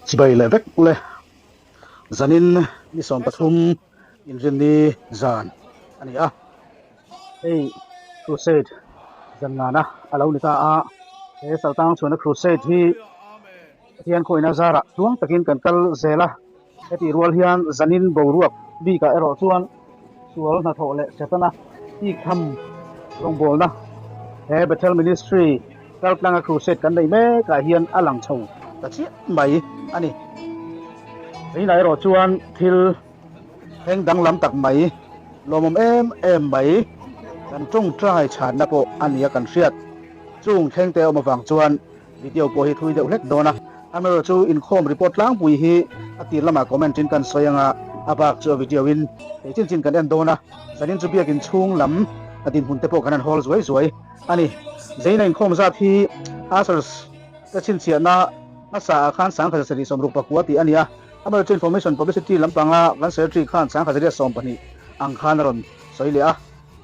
Chibai leh vek ule. Zanin ni 13 inrinni zan a ni a. Hei Crusade zan ngana a lo ni ta a. He Saltang chhuahna Crusade hi Pathian khawina zarah tluang takin kan kal zel a. Hetih rual hian zanin boruak bikah erawh chuan sual hnathawh leh Setana bik tham rawngbawlna he Bethel Ministry kaltlanga crusade kan nei mekah hian a lang chho ta chiah mai a ni. Zaninah erawh chuan thil thleng danglam tak mai, lawmawm em em mai kan tawngtai chhanna pawh a nia kan hriat. Chung thlengte awm avang chuan Video pawh hi thui deuh hlek dawn a, amaherawh chu inkhawm report tlangpui hi a tir lamah comment in kan sawi anga a bak chu a video in thei chin chin kan en dawn a, zanin chu biakin chhung lam a dinhmun te pawh kan han hawl zuai zuai a ni. Zaina inkhawm zat hi Ushers te chhinchhiahna hmasa ah khan 1769 tih a ni a, amaherawh chu information publicity lampanga kan secretary khan 1720 ang khan a rawn sawi leh a,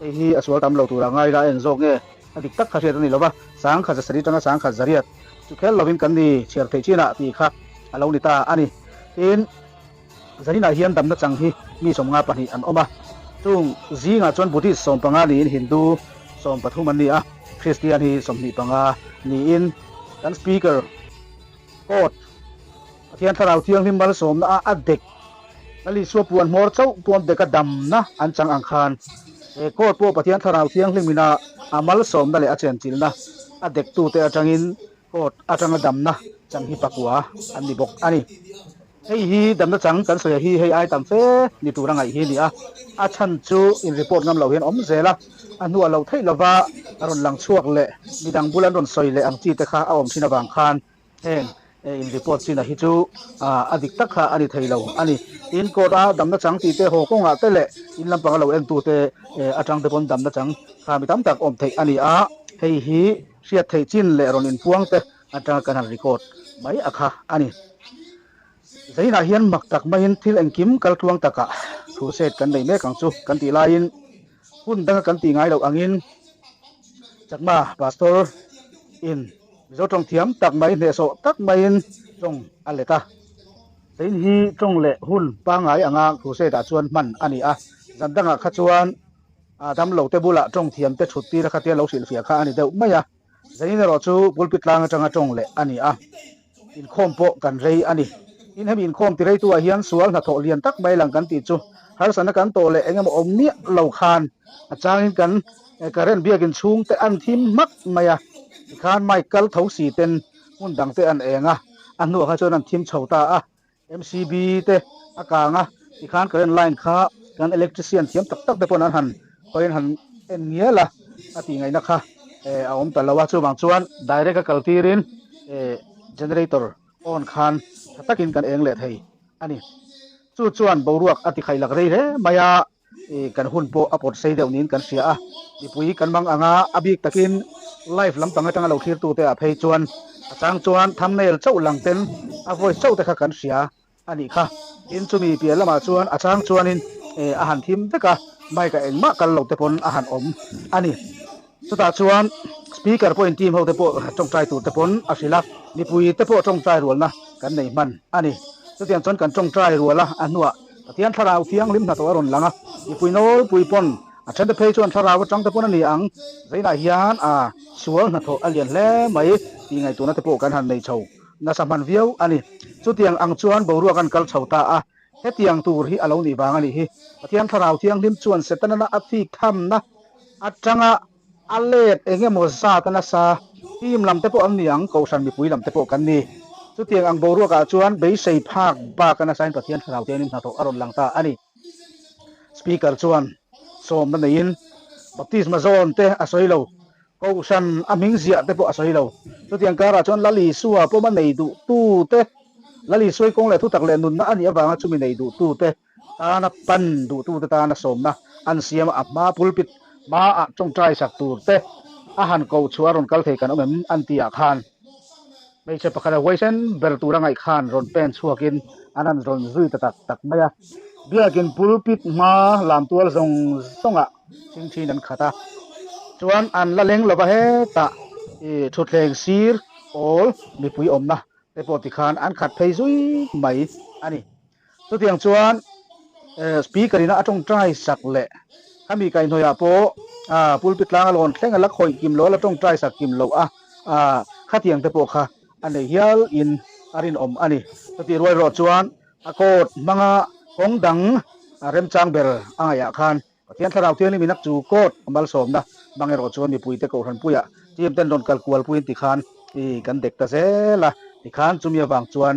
hei hi a sual tam lo tura ngai la eng zawk nge? A dik tak kha hriat a ni lo va, 1700 atanga 1800 chu kher lovin kan ni chhiar theih chinah tih kha a lo ni ta a ni. Tin, zaninah hian damna chang hi mi 52 an awm a, chung zingah chuan Buddhist 15 niin Hindu 13 an ni a, Kristian hi 25 niin kan Speaker Court Pathian Thlarau Thianghlim malsawmna a a dek Lal Isua puan hmawr chauh puan deka damna an chang ang khan he court pawh Pathian Thlarau Thianghlimina a malsawmna leh a chenchilhna a dektute atangin court atanga damna chang hi pakua an ni bawk a ni. Hei hi damna chang kan sawi hi hei ai tam fe ni tur a ngaih hi a ni a, a chhan chu in report ngam loh hian awm zel a, a hnuah loh theih lova a rawn lang chhuak leh midang bul an rawn sawi leh ang chi te kha a awm thin avang khan Heng in report chinah hi chu a dik tak kha a ni thei lo a ni. Tin, court a damna chang tih te haw kawngah te leh in lampanga lo entu te atang te pawn damna chang kha mi tam tak awm theih a ni a, hei hi hriat theih chin leh rawn inpuang te atanga kan han record mai a kha a ni. Zainah hian mak tak maiin thil engkim kal tluang takah crusade kan nei mek ang chu kan tih laiin hun danga kan tih ngai loh angin Chakma Pastor in Mizo tawng thiam tak mai hnehsawh tak maiin tawng a let a. Zain hi tawng leh hun pangngai anga crusade ah chuan hman a ni a, zan dangah kha chuan damlo te bulah tawng thiam te thut tir a khatia lo hrilhfiah kha a ni deuh mai a. Zain erawh chu pulpit tlang atanga tawng leh a ni a, inkhawm pawh kan rei a ni. Tin, hemi inkhawm ti reitu ah hian sual hnathawh lian tak mai lang kan tih chu harsatna kan tawh leh engemaw awm miah lo khan a changin kan current biakin chhung te an thim hmak mai a, tikhan mic kal tho si ten hmun dang te an eng a, a hnuah kha chuan an thim chho ta a. MCB te a kang a, tikhan current line kha kan electrician thiam tak tak te pawn an han hawiin han en ngial a, a tih ngaihna kha a awm ta lo a, chuvang chuan direct a kal tirin generator on khan tha takin kan eng leh thei a ni. Chu chuan boruak a ti khaih lak rei hle mai a. Kan hun pawh a pawt sei deuh niin kan hria a, mipui kan mang anga a bik takin live lampang atanga lo thlirtute ah phei chuan a chang chuan thumbnail chauh lang ten a voice chauh te kha kan hria a nih kha. Tin chumi piah lamah chuan a chang chuanin a han thim vek a, mic ah engmah kal lo te pawn a han awm a ni. Chutah chuan speaker pawhin team ho te pawh tawngtai tur te pawn a hrilh a, mipui te pawh tawngtai rualna kan nei hman a ni. Chutiang chuan kan tawngtai rual a, a hnuah Pathian thlarau thianghlim hnathawh a rawn lang a, mipui nawlpui pawn a then te phei chuan thlarau atang te pawn a ni ang, zainah hian a sual hnathawh a lian hle mai tih ngaihtuahna te pawh kan han nei chho nasa hman viau a ni. Chutiang ang chuan boruak an kal chho ta a, hetiang tur hi a lo nih vang a nih hi. Pathian thlarau thianghlim chuan Setana a thik thamna atanga a let eng emaw zat a nasa, team lam te pawh an ni ang, kohhran mipui lam te pawh kan ni. Chutiang ang boruakah chuan beisei phak bak a nasain Pathian thlarau te anin hnathawh a rawn lang ta a ni. Speaker chuan sawmna neiin baptisma zawn te a sawi lo, kohhran a hming ziah te pawh a sawi lo. Chutiang karah chuan Lal Isua pawma nei duhtu te, Lal Isuai kawng leh thutak leh nunna a nih avanga chumi nei duhtu te, Tana pan duhtute tana sawmna an siam a, a hma pulpit hmaah tawngtai sak tur te a han koh chhuah a rawn kal thei kan awm em an tih ah khan hmeichhe pakhat a huaisen ber tur a ngaih khan rawn pen chhuakin an han rawn zui ta tak tak mai a. Biakin pulpit hma lam tual zawng zawngah thingthin an khat a, chuan an la leng lova hetah i thutthleng sir awl mipui awmna. te pawh tikhan an khat phei zui mai a ni. Chutiang chuan Speaker ina a tawngtai sak leh khami kaihhnawihah pawh pulpit tlanga lawn thleng a la khawih kim lo a, la tawngtai sak kim loh a, khatiang te pawh kha a nei hial in a rinawm a ni. Chutih rual erawh chuan a court hmanga kawng dang remchang ber a ngaihah khan Pathian Thlarau Thianghlim in a chu court a malsawmna hmang erawh chuan mipuite Kohhran puiah team ten rawn kal kual puiin tikhan i kan dek ta zel a, tikhan chumi avang chuan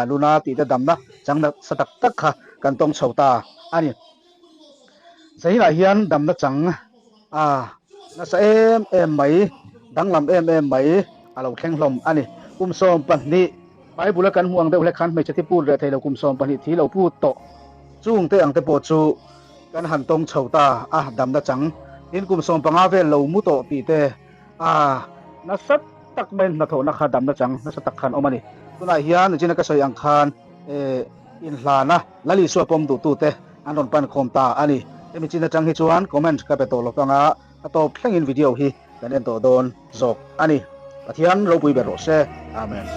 luna tihte damna chang nasa tak tak kha kan tawng chho ta a ni. Zahinah hian damna chang a nasa em em mai, danglam em em mai a lo thleng hlawm a ni. Kum 12 Bible a kan hmuh ang deuh hlek khan hmeichhe thi put reh thei lo kum 12 thi lo put tawh chungte ang te pawh chu Kan han tawng chho ta a, damna chang tin kum 15 vel lo mu tawh tih te a nasa tak maiin hnathawhna kha damna chang nasa tak khan awm a ni. Tunah hian nichina ka sawi ang khan inhlana Lal Isua pawm duhtute an rawn pan khawm ta a ni. Hemi chin atang hi chuan comment ka pe tawh lo vang a, a tawp thlengin video hi kan en tawh dawn zawk a ni. Pathian ropui ber rawh se. Amen.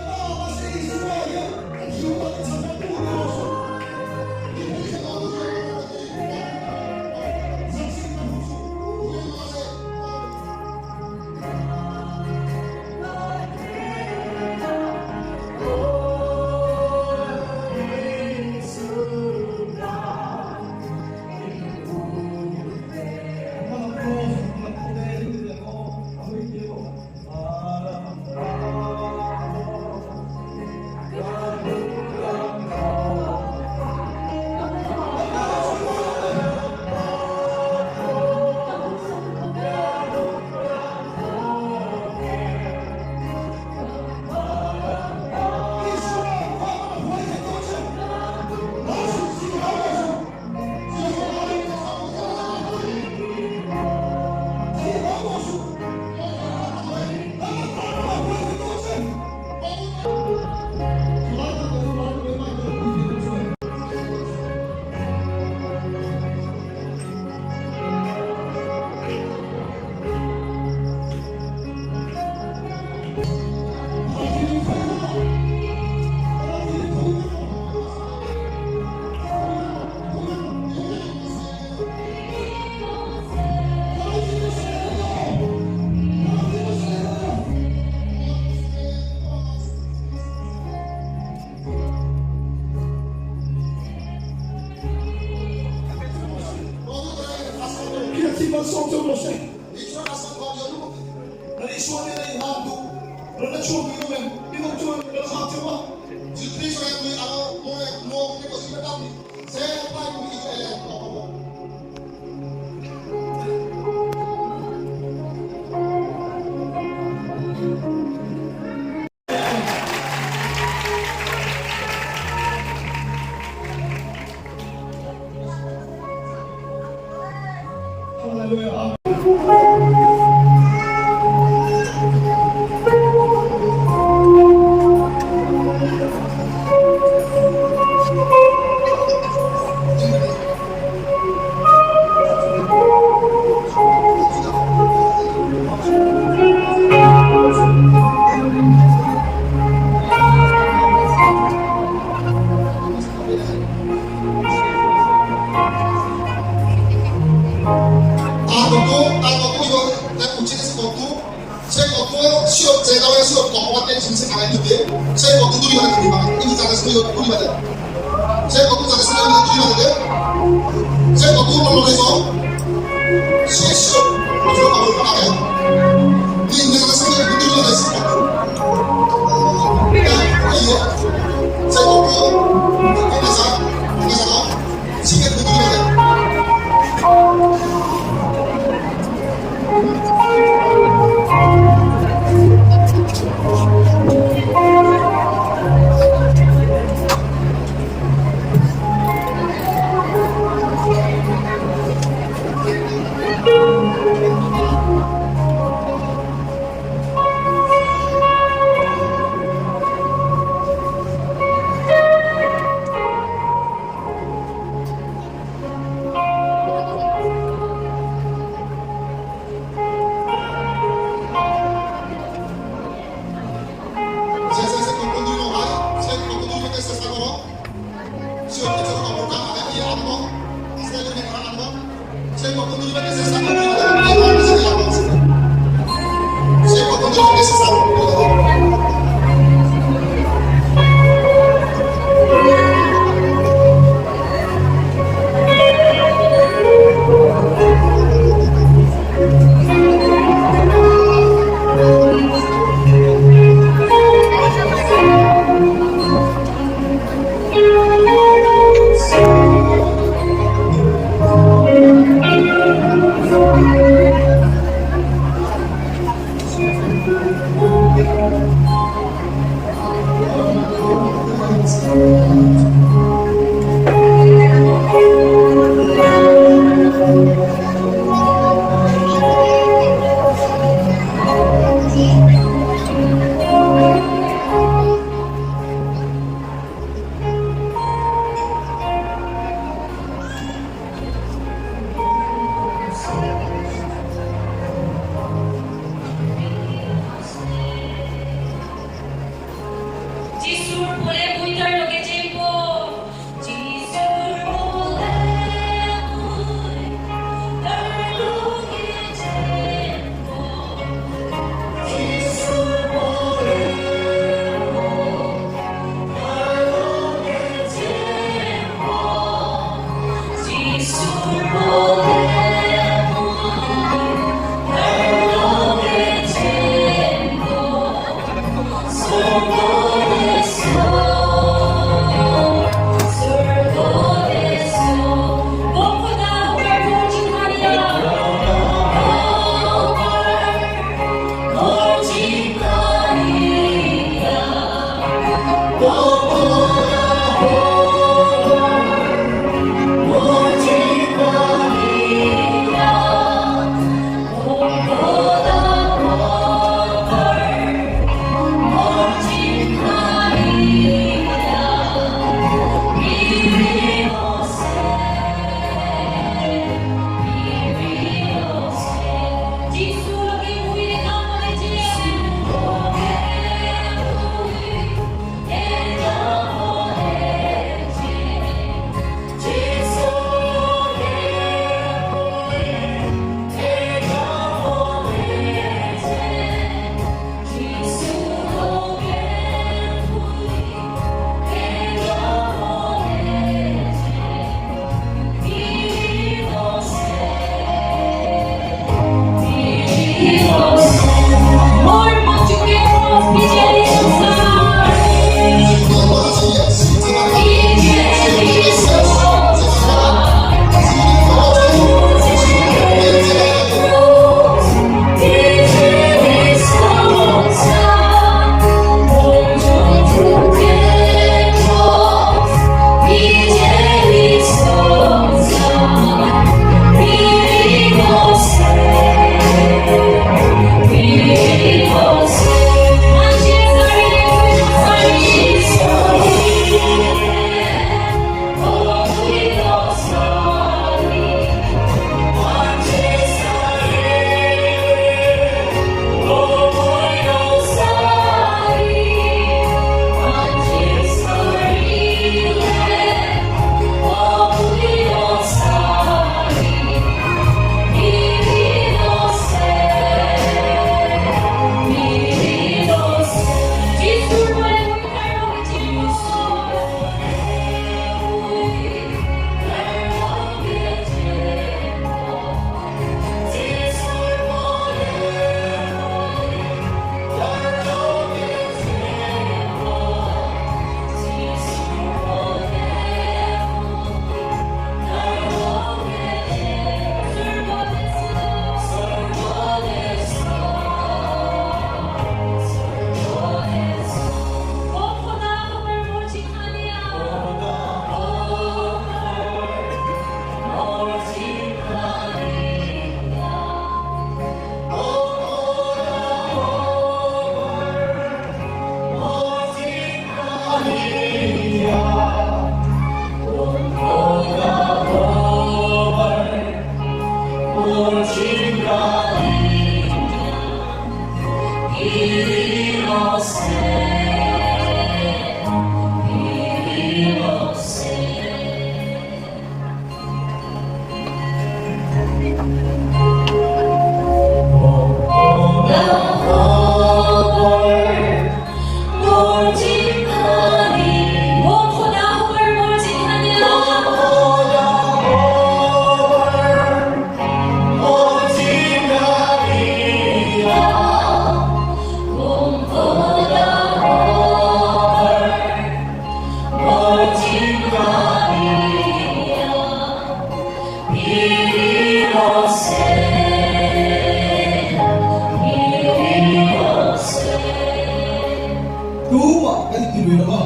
Tumah kan inti lui lo a.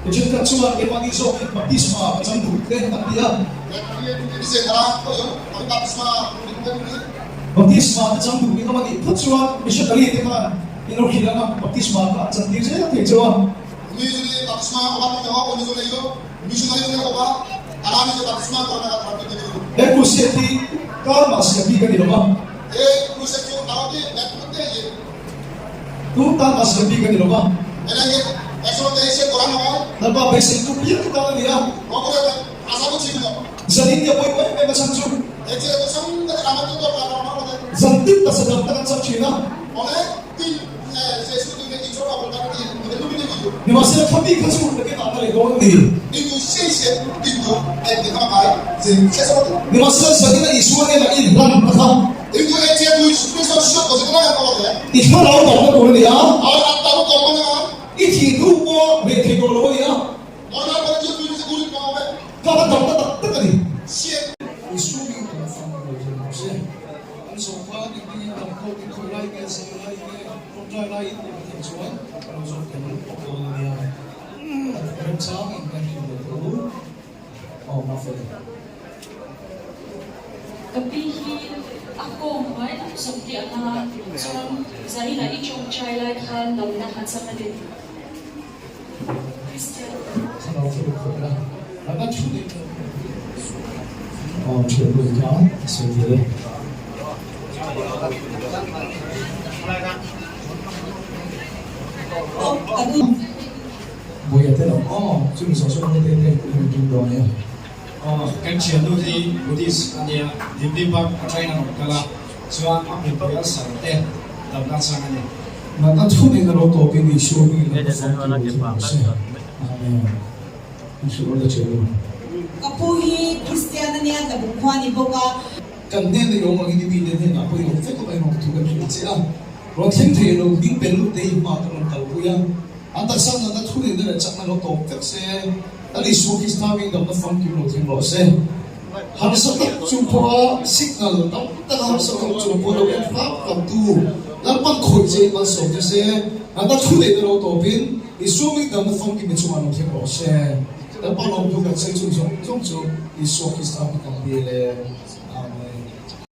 Thenkhat chuan keimahni zawkin baptisma ka chang duh te an ti a. Baptisma ka chang duh eng emaw nih phawt chuan missionary te khan in lo hrilh ang a, baptisma kha an chantir zel thei cheu a. He crusade hi kar mah siam bik a ni lo a. Tu tan mah siam bik a ni lo va. Lalpa beiseitu piang tan a ni a. Zanin nia pawimawh em em a chhan chu. Zan tin taksa dam tak an chak thin a. Nimahsela kha mi kha chu nakin ah ka leh dawn a ni. Nimahsela zanin a Isua hnenah i inhlan na kha. I thlarau damna tur a ni a. I thih hnu pawh reh thei tawh lo a ni a. Ka va damna tak tak a ni. Isua mi kan fang lo thei lo se. An zawh khan engtin in dam khawt in khawi lai nge zai lai nge tawngtai lai in tih pathian chuan a lo zawh tel dawn a nia. A remchang in kan hrilh leh tho aw mafel. Ka pi hi a kawm hnuai lam zawk tih a na chuan zaninah i tawngtai lai khan damna a chang a ni. Kristian. Thlarau chu a khawih a, a va thu leh tawh aw thian lui kha a sawi ve e. Buaia te lo aw chumi zawh chu te te kan tum dawn e. Aw kan thiannu hi Buddhist a nia, Dimli Park atangin a rawn kal a, chuan a hmuipui a sar te damna chang a ni. Natna thunin a lo tawpin Isua hmingin a hmafam tu lo thlen rawh se. Amen. An hrilh rawh le che u. Ka pu hi Kristian a nia, Tlabung khua a ni bawk a. Kan hnena i awm angin i mite hnenah pawh i awm vek awm emaw thu kan hrilh che a. Rawn thleng thei lo hming pel lut te i hma kan rawn kalpui a. An taksa natna thunin a leh chakna lo tawp vek se, Lal Isua Krista hming damna famkim lo thleng rawh se. Harsa tak chung pawha signal tam taka harsa tak chung pawh lo en hlap hlaptu Lalpan khawih che in malsawm che se, natna thu neihna lo tawpin Isua hming damna famkim i chungah lo thleng rawh se. Lalpa lawmtu kan sawi chung zawng zawng chu Isua Krista hming kan dil e. Amen.